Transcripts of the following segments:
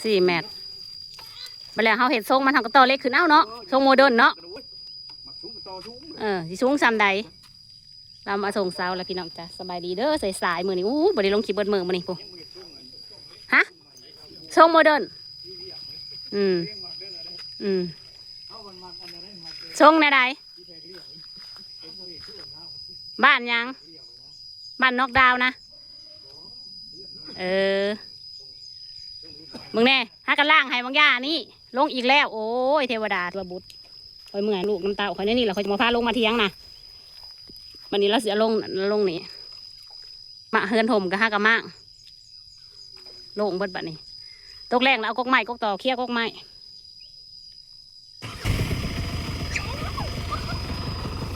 ສີ່ແມັດ. ບັດແລ້ວເຮົາເຮັດຊົງມັນ ເຮົາກໍຕໍ່ເຫຼັກຂຶ້ນເອົາເນາະ, ຊົງໂມເດີນເນາະ. ເອີ ຊິສູງສ່ຳໃດ. ລາວມາສົ່ງເຊົາແລ້ວພີ່ນ້ອງຈ້າ. ສະບາຍດີເດີ ສາຍໆ ມື້ນີ້. ອູ້ ບໍ່ໄດ້ລົງຄລິບເບິດມື້ມື້ນີ້ພຸ້ນ. ຮະ? ຊົງໂມເດີນ. ອືມ ອືມ. ຊົງແນວໃດ? ບ້ານຫຍັງ? ບ້ານນອກດາວນະ. ເອີ ເບິ່ງແດ່ ຫາກັນລ້າງໃຫ້ບາງຢ່ານີ້ ລົງອີກແລ້ວ. ໂອ້ຍ ເທວະດາຕົວບຸດ. ຂ້ອຍເມື່ອຍລູກນຳເຕົ້າຂ້ອຍແນວນີ້ລະ ຂ້ອຍຈະບໍ່ພາລົງມາຖຽງນະ. ບັດນີ້ລາວຊິເອົາລົງ ລົງນີ້ ມາເຮືອນຖົມກໍຫາກະມ້າງ ໂລ່ງເບິດ. ບັດນີ້ຕົກແລງແລ້ວ ເອົາກົກໄມ້ກົກຕໍ ເຄຍກົກໄມ້.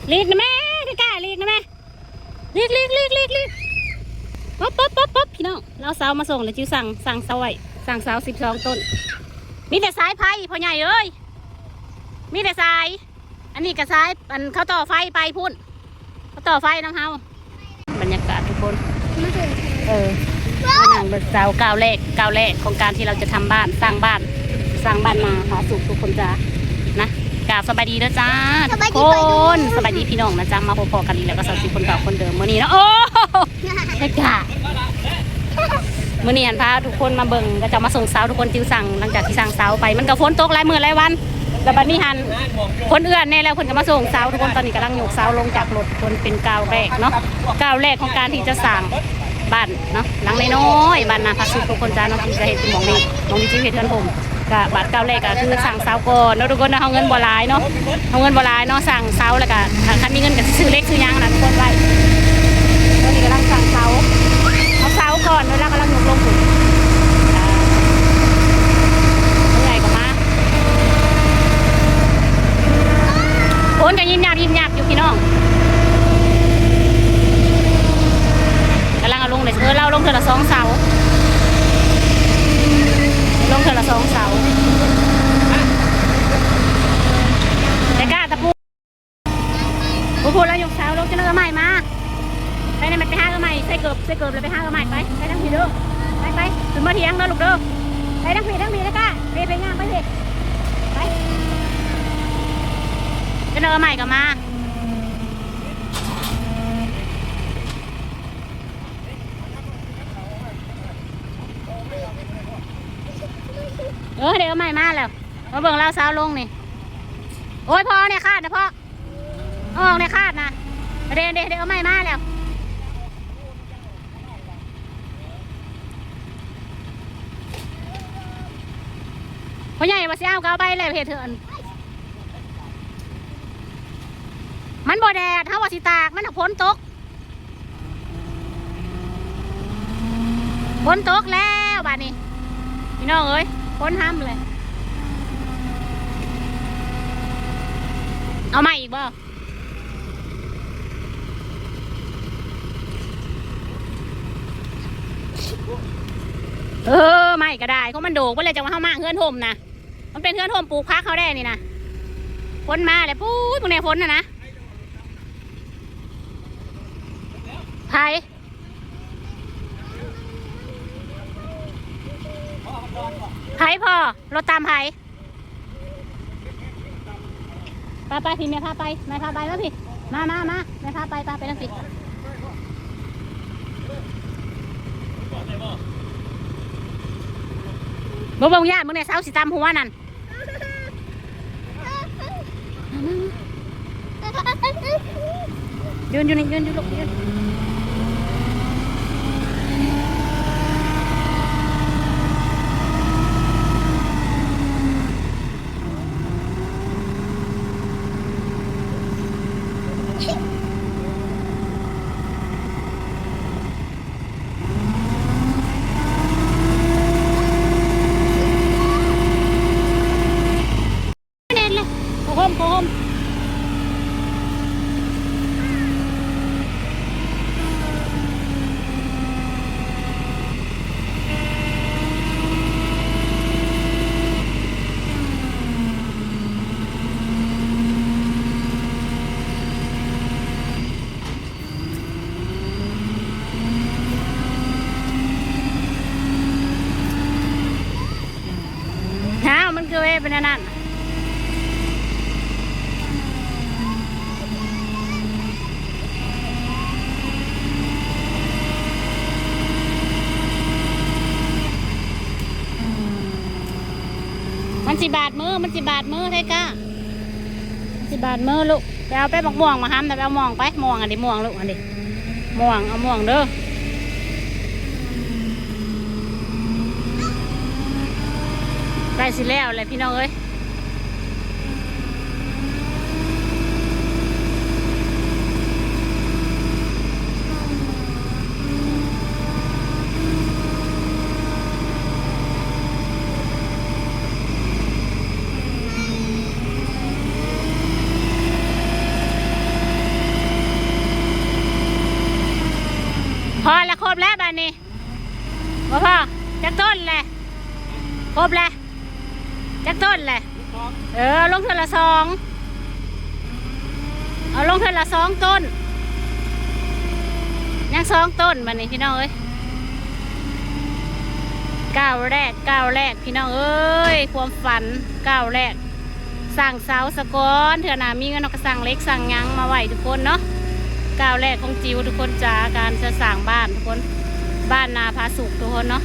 ຫຼີກນະແມ່ ໄດ້ກ້າ ຫຼີກນະແມ່ ຫຼີກ ຫຼີກ ຫຼີກ ຫຼີກ ຫຼີກ. ປອບ ປອບ ປອບ ປອບ ພີ່ນ້ອງ ລາວເຊົາມາສົ່ງແລ້ວ. ຈິວສັ່ງ ສັ່ງເຊົາໄວ້ ສັ່ງເຊົາສິບສອງຕົ້ນ. ມີແຕ່ສາຍໄຟພໍ່ໃຫຍ່ເອີຍ ມີແຕ່ສາຍ. ອັນນີ້ກະສາຍ ອັນເຂົາຕໍ່ໄຟໄປພຸ້ນ ເຂົາຕໍ່ໄຟນຳເຮົາ. ບັນຍາກາດທຸກຄົນ ເອີ ມານັ່ງເບິ່ງເສົາ ກ້າວແລກ ກ້າວແລກຂອງການທີ່ເຮົາຈະທຳບ້ານ ສ້າງບ້ານ ສ້າງບ້ານນາຜາສຸກທຸກຄົນຈ້ານະ. ກາບສະບາຍດີເດີຈ້າ ສະບາຍດີ ທຸກຄົນ ສະບາຍດີພີ່ນ້ອງນະຈ້າ. ມາພົບພໍ້ກັນອີກແລ້ວກັບສາວຊິຄົນເກົ່າຄົນເດີມມື້ນີ້ເນາະ. ໂອ້ ເຮັດກະ ມື້ນີ້ຫັ້ນພາທຸກຄົນມາເບິ່ງ ເຂົາເຈົ້າມາສົ່ງເສົາ ທຸກຄົນ. ຈິວສັ່ງ ຫຼັງຈາກທີ່ສັ່ງເສົາໄປ ມັນກໍຝົນຕົກຫຼາຍມື້ຫຼາຍວັນ ແລ້ວບັດນີ້ຫັ້ນຝົນເອື້ອນແດ່ແລ້ວ ເພິ່ນກໍມາສົ່ງເສົາ. ທຸກຄົນ ຕອນນີ້ກຳລັງຍົກເສົາລົງຈາກລົດ ເພິ່ນເປັນກ້າວແລກເນາະ ກ້າວແລກຂອງການທີ່ຈະສ້າງບ້ານເນາະ ຫຼັງນ້ອຍໆ ບ້ານນາຜາສຸກທຸກຄົນຈ້າເນາະ ທີ່ຈະເຮັດຢູ່ໝ່ອງນີ້. ໝ່ອງທີ່ຈິວເຮັດເຮືອນຮົ່ມ ກະບາດກ້າວແລກກໍຄືສ້າງເສົາກ່ອນເນາະ ທຸກຄົນເນາະ. ເຮົາເງິນບໍ່ຫຼາຍເນາະ ເຮົາເງິນບໍ່ຫຼາຍເນາະ ສ້າງເສົາ ແລ້ວກະຄັນມີເງິນກໍຊິຊື້ເຫຼັກຊື້ຫຍັງນະ ທຸກຄົນໄວ້. ຕອນນີ້ກຳລັງສ້າງເສົາ ເອົາເສົາກ່ອນ ແລ້ວກຳລັງຍົກລົງພຸ້ນ. ເມື່ອຍກໍມາ ຝົນກໍຍິບຫຍາບ ຍິບຫຍາບຢູ່ພີ່ນ້ອງ. ກຳລັງເອົາລົງເລີຍ ເອີ ລາວລົງເທື່ອລະສອງເສົາ ລົງເທື່ອລະສອງເສົາ. ແຕ່ກ້າຕະປູ ພຸ້ນໆ ລາວຍົກເສົາລົງ ຈະເອົາໄມ້ມາ. ໄປນະ ມັນໄປຫາເອົາໄມ້ ໃສ່ເກີບ ໃສ່ເກີບແລ້ວໄປຫາເອົາໄມ້ໄປ. ໄປທາງພີ້ເດີ ໄປໆ ຂຶ້ນມາຖຽງເດີລູກເດີ. ໄປທາງພີ້ ທາງພີ້ ແລ້ວກະເພ ເພຍ່າງໄປພີ້ ໄປ. ຈະເອົາໄມ້ກໍມາ. ເອີ ໄດ້ເອົາໄມ້ມາແລ້ວ ມາເບິ່ງລາວເຊົາລົງນີ້. ໂອ້ຍ ພໍ່ເອົາແນວຄາດນະພໍ່ ເອົາອອກແນວຄາດນະ. ເດ້ໆ ໄດ້ເອົາໄມ້ມາແລ້ວ. ພໍ່ໃຫຍ່ວ່າຊິເອົາກໍເອົາໄປແລ້ວ ເຮັດເຖາະ. ມັນບໍ່ແດດ ເຮົາວ່າຊິຕາກ ມັນຫາກຝົນຕົກ. ຝົນຕົກແລ້ວບາດນີ້ ພີ່ນ້ອງເອີຍ ຝົນຮຳເລີຍ. ເອົາໃໝ່ອີກບໍ່? ເອີ ໄມ້ກໍໄດ້ ຂອງມັນໂດກເບິດແລ້ວ ຈັ່ງວ່າເຮົາມາເຮືອນຮົ່ມນະ. ມັນເປັນເຮືອນຮົ່ມປູກຜັກເຮົາແດ່ນີ້ນະ. ຝົນມາແລ້ວ ປຸ້ຍ ເບິ່ງແດ່ ຝົນນະນະ. ໃຜ? ໃຜພໍ່? ລົດຕາມໃຜ? ໄປໆ ພີ່ ແມ່ພາໄປ ແມ່ພາໄປ ມາພີ່ ມາ ມາ ມາ ແມ່ພາໄປ ໄປ ໄປທາງພີ້. ບໍ່ເບິ່ງ ຢ້ານເບິ່ງແດ່ ເສົາຊິຕຳຫົວນັ້ນ. ຢືນຢູ່ນີ້ ຢືນຢູ່ລູກ ຢືນ. ແດດເລີຍ ຜ້າຫົ່ມ ຜ້າຫົ່ມ. ແນວນັ້ນ ມັນຊິບາດມື ມັນຊິບາດມື ໄທກ້າ ມັນຊິບາດມືລູກ. ໄປເອົາ ໄປໝາກມ່ວງມາຫຳ ໄປເອົາມ່ວງໄປ ມ່ວງ ອັນນີ້ມ່ວງລູກ ອັນນີ້ ມ່ວງ ເອົາມ່ວງເດີ. ໃກ້ຊິແລ້ວແຫຼະພີ່ນ້ອງເອີຍ. ພໍລະ ຄົບແລ້ວບາດນີ້. ບໍ່ພໍ ຈັກຕົ້ນແຫຼະ? ຄົບແລ້ວ ຈັກຕົ້ນແຫຼະ? ເອີ ເອົາລົງເທື່ອລະສອງ ເອົາລົງເທື່ອລະສອງຕົ້ນ ຍັງສອງຕົ້ນບາດນີ້ພີ່ນ້ອງເອີຍ. ກ້າວແລກ ກ້າວແລກພີ່ນ້ອງເອີຍ ຄວາມຝັນກ້າວແລກ. ສ້າງເສົາສາກ່ອນ ເທື່ອໜ້າມີເງິນເຮົາກໍສ້າງເຫຼັກສ້າງຫຍັງມາໄວ້ທຸກຄົນເນາະ. ກ້າວແລກຂອງຈິວທຸກຄົນຈ໋າ ການຈະສ້າງບ້ານທຸກຄົນ ບ້ານນາຜາສຸກທຸກຄົນເນາະ.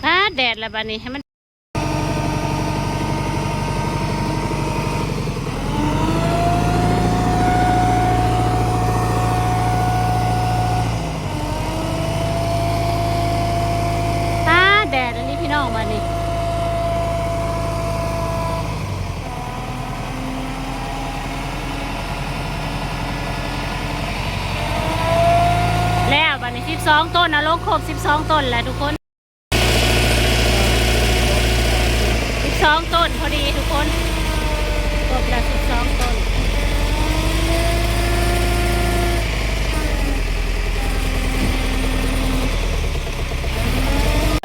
ປາດ ແດດລະບາດນີ້ ໃຫ້ມັນ ຕາແດດອັນນີ້ພີ່ນ້ອງ ບາດນີ້ແລ້ວ ບາດນີ້ສິບສອງຕົ້ນ ເອົາລົງຄົບສິບສອງຕົ້ນແລ້ວທຸກຄົນ. ສິບສອງຕົ້ນພໍດີທຸກຄົນ ຄົບແລ້ວສິບສອງຕົ້ນ.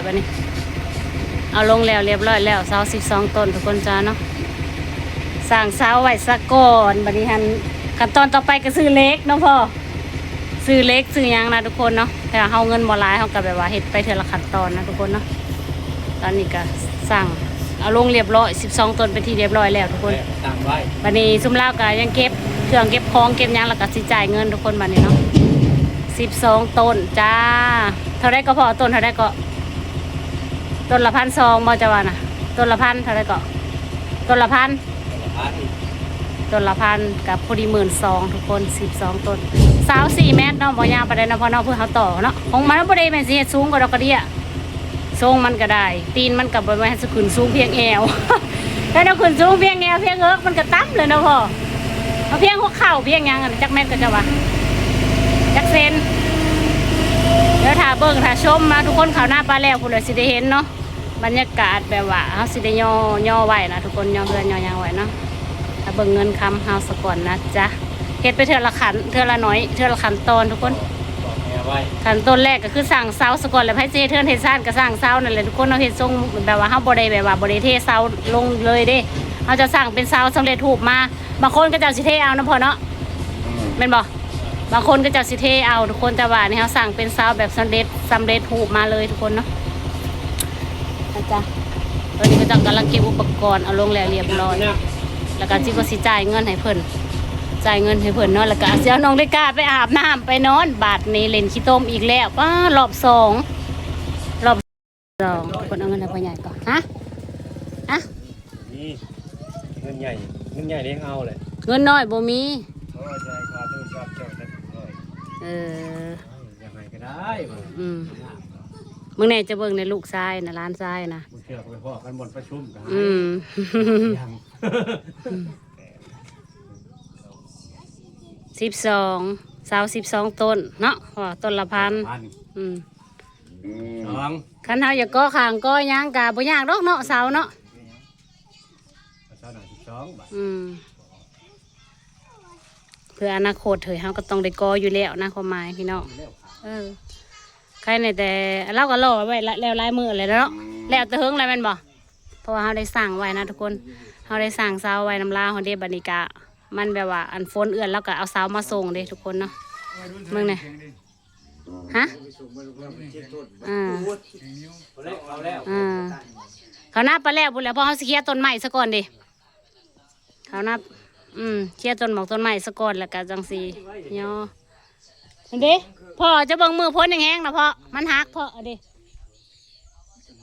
ບາດນີ້ເອົາລົງແລ້ວລຽບຮ້ອຍແລ້ວ ເສົາສິບສອງຕົ້ນທຸກຄົນຈ້າເນາະ. ສ້າງເສົາໄວ້ສາກ່ອນ ບາດນີ້ຫັ້ນ ຂັ້ນຕອນຕໍ່ໄປກໍຊື້ເຫຼັກເນາະພໍ່. ຊື້ເຫຼັກຊື້ຫຍັງນະທຸກຄົນເນາະ ແຕ່ວ່າເຮົາເງິນບໍ່ຫຼາຍ ເຮົາກໍແບບວ່າເຮັດໄປເທື່ອລະຂັ້ນຕອນນະທຸກຄົນເນາະ. ຕອນນີ້ກໍສ້າງເອົາລົງລຽບຮ້ອຍ ສິບສອງຕົ້ນເປັນທີ່ລຽບຮ້ອຍແລ້ວທຸກຄົນ. ບາດນີ້ຊຸມລາວກໍຍັງເກັບເຄື່ອງເກັບຂອງເກັບຫຍັງ ແລ້ວກໍຊິຈ່າຍເງິນທຸກຄົນບາດນີ້ເນາະ. ສິບສອງຕົ້ນຈ້າ. ເທົ່າໃດກໍພໍ ຕົ້ນເທົ່າໃດກໍ? ຕົ້ນລະພັນສອງບໍ່ເຈົ້າວ່ານະ? ຕົ້ນລະພັນເທົ່າໃດກໍ? ຕົ້ນລະພັນ ຕົ້ນລະພັນ ກໍພໍດີໝື່ນສອງທຸກຄົນ. ສິບສອງຕົ້ນ ຊາວສີ່ແມັດເນາະ ບໍ່ຍາວປານໃດເນາະ ເພາະເນາະ ເພື່ອເຮົາຕໍ່ເນາະ ຂອງມັນບໍ່ໄດ້ແມ່ນຊິເຮັດສູງກວ່າດອກກະເດຍ. ຊົງມັນກໍໄດ້ ຕີນມັນກໍບໍ່ແມ່ນຊິຂຶ້ນສູງພຽງແອວ ຖ້າເຮົາຂຶ້ນສູງພຽງແອວພຽງເອິກມັນກໍຕ່ຳແລ້ວເນາະພໍ່. ເຮົາພຽງຫົວເຂົ່າພຽງຫຍັງຫັ້ນ ຈັກແມັດກໍເຈົ້າວ່າ ຈັກເຊັນ. ດຽວຖ້າເບິ່ງຖ້າຊົມມາທຸກຄົນ ເຂົ້ານາປາແລ້ວພຸ້ນແຫຼະ ຊິໄດ້ເຫັນເນາະ. ບັນຍາກາດແບບວ່າເຮົາຊິໄດ້ຍໍ ຍໍໄວ້ນະທຸກຄົນ ຍໍເຮືອນຍໍຫຍັງໄວ້ເນາະ. ຖ້າເບິ່ງເງິນຄຳເຮົາສາກ່ອນນະຈ໊ະ ເຮັດໄປເທື່ອລະຂັ້ນ ເທື່ອລະໜ້ອຍ ເທື່ອລະຂັ້ນຕອນທຸກຄົນ. ຂັ້ນຕອນແລກກໍຄືສ້າງເສົາສາກ່ອນ ແລ້ວໃຜຊິເຮັດເຮືອນເຮັດຊານກໍສ້າງເສົານັ້ນແຫຼະທຸກຄົນເນາະ. ເຮັດຊົງແບບວ່າເຮົາບໍ່ໄດ້ແບບວ່າບໍ່ໄດ້ເທເສົາລົງເລີຍເດ້ ເຮົາຈະສ້າງເປັນເສົາສຳເລັດຮູບມາ. ບາງຄົນເຂົາເຈົ້າຊິເທເອົານະພໍ່ເນາະ ແມ່ນບໍ່? ບາງຄົນເຂົາເຈົ້າຊິເທເອົາທຸກຄົນ ແຕ່ວ່າອັນນີ້ເຮົາສ້າງເປັນເສົາແບບສຳເລັດ ສຳເລັດຮູບມາເລີຍທຸກຄົນເນາະ. ນະຈ໊ະ ຕອນນີ້ເຂົາເຈົ້າກຳລັງເກັບອຸປະກອນເອົາລົງແລ້ວລຽບຮ້ອຍ ແລ້ວກໍຊິ ກໍຊິຈ່າຍເງິນໃຫ້ເພິ່ນ ຈ່າຍເງິນໃຫ້ເພິ່ນເນາະ ແລ້ວກໍຊິເອົານ້ອງເດກາໄປອາບນ້ຳໄປນອນ. ບາດນີ້ຫຼິ້ນຂີ້ຕົມອີກແລ້ວ ປ້າ ລອບສອງ ລອບ ສອງ ຄົນເອົາເງິນໃຫ້ພໍ່ໃຫຍ່ກ່ອນ ຮະ ຮະ ນີ້ ເງິນໃຫຍ່ ເງິນໃຫຍ່ໄດ້ເຮົາແຫຼະ ເງິນນ້ອຍບໍ່ມີ. ໂອ້ຍ ຈະໃຫ້ຄ່າໂທລະສັບເຈົ້າຈັກຮ້ອຍ ເອີ ຢາກໃຫ້ກໍໄດ້ ອືມ ເບິ່ງແດ່ ຈະເບິ່ງໃນລູກຊາຍນະ ຫຼານຊາຍນະ ບາງເທື່ອກໍໄປພໍ້ກັນບ່ອນປະຊຸມກໍໃຫ້ ອືມ ຍັງ ອືມ ສິບສອງ ເສົາສິບສອງຕົ້ນເນາະ ເພາະວ່າຕົ້ນລະພັນ ອືມ ສອງ ຄັນເຮົາຢາກກໍ່ຂ້າງກໍ່ຫຍັງກະບໍ່ຍາກດອກເນາະ ເສົາເນາະ ເສົາໜ້າສິບສອງບາດ ອືມ ເພື່ອອະນາຄົດເຮີ້ຍ ເຮົາກໍຕ້ອງໄດ້ກໍ່ຢູ່ແລ້ວນະ ຄວາມໝາຍພີ່ນ້ອງ ເອີ ໃຄແນ່ແຕ່ລາວກໍລໍໄວ້ແລ້ວຫຼາຍມື້ແລ້ວເນາະ ແລ້ວແຕ່ເຫິງແລ້ວແມ່ນບໍ່? ເພາະວ່າເຮົາໄດ້ສ້າງໄວ້ນະທຸກຄົນ ເຮົາໄດ້ສ້າງເສົາໄວ້ນຳລາວເຮົາເດ້ ບັດນີ້ກະມັນແບບວ່າ ອັນ ຝົນເອື້ອນ ລາວກໍເອົາເສົາມາສົ່ງເດ້ທຸກຄົນເນາະ ເບິ່ງແນ່. ຮະ ອ່າ ເຂົາແລ້ວ ເຂົາແລ້ວ ອ່າ ເຂົານັບໄປແລ້ວພຸ້ນແຫຼະ ເພາະເຮົາຊິເຄຍຕົ້ນໄມ້ສາກ່ອນເດ້ ເຂົານັບ ອືມ ເຄຍຕົ້ນໝອກຕົ້ນໄມ້ສາກ່ອນ ແລ້ວກະຈັ່ງຊິຍໍ ເຫັນເດ້ ພໍ່ຈະເບິ່ງມືພົ້ນແຮງໆນະ ເພາະມັນຫັກ ເພາະເດ້.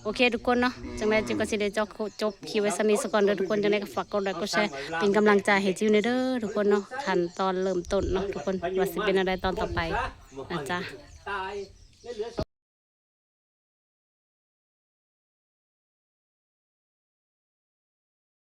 ໂອເຄທຸກຄົນເນາະ ຈັ່ງໃດຈິວກໍຊິໄດ້ຈອບ ຈົບຄລິບໄວ້ສ່ຳນີ້ສາກ່ອນເດີທຸກຄົນ ຈັ່ງໃດກໍຝາກກົດໄລກົດແຊ ເປັນກຳລັງໃຈໃຫ້ຈິວແດ່ເດີທຸກຄົນເນາະ ຂັ້ນຕອນເລີ່ມຕົ້ນເນາະທຸກຄົນ ວ່າຊິເປັນແນວໃດຕອນຕໍ່ໄປນະຈ໊ະ.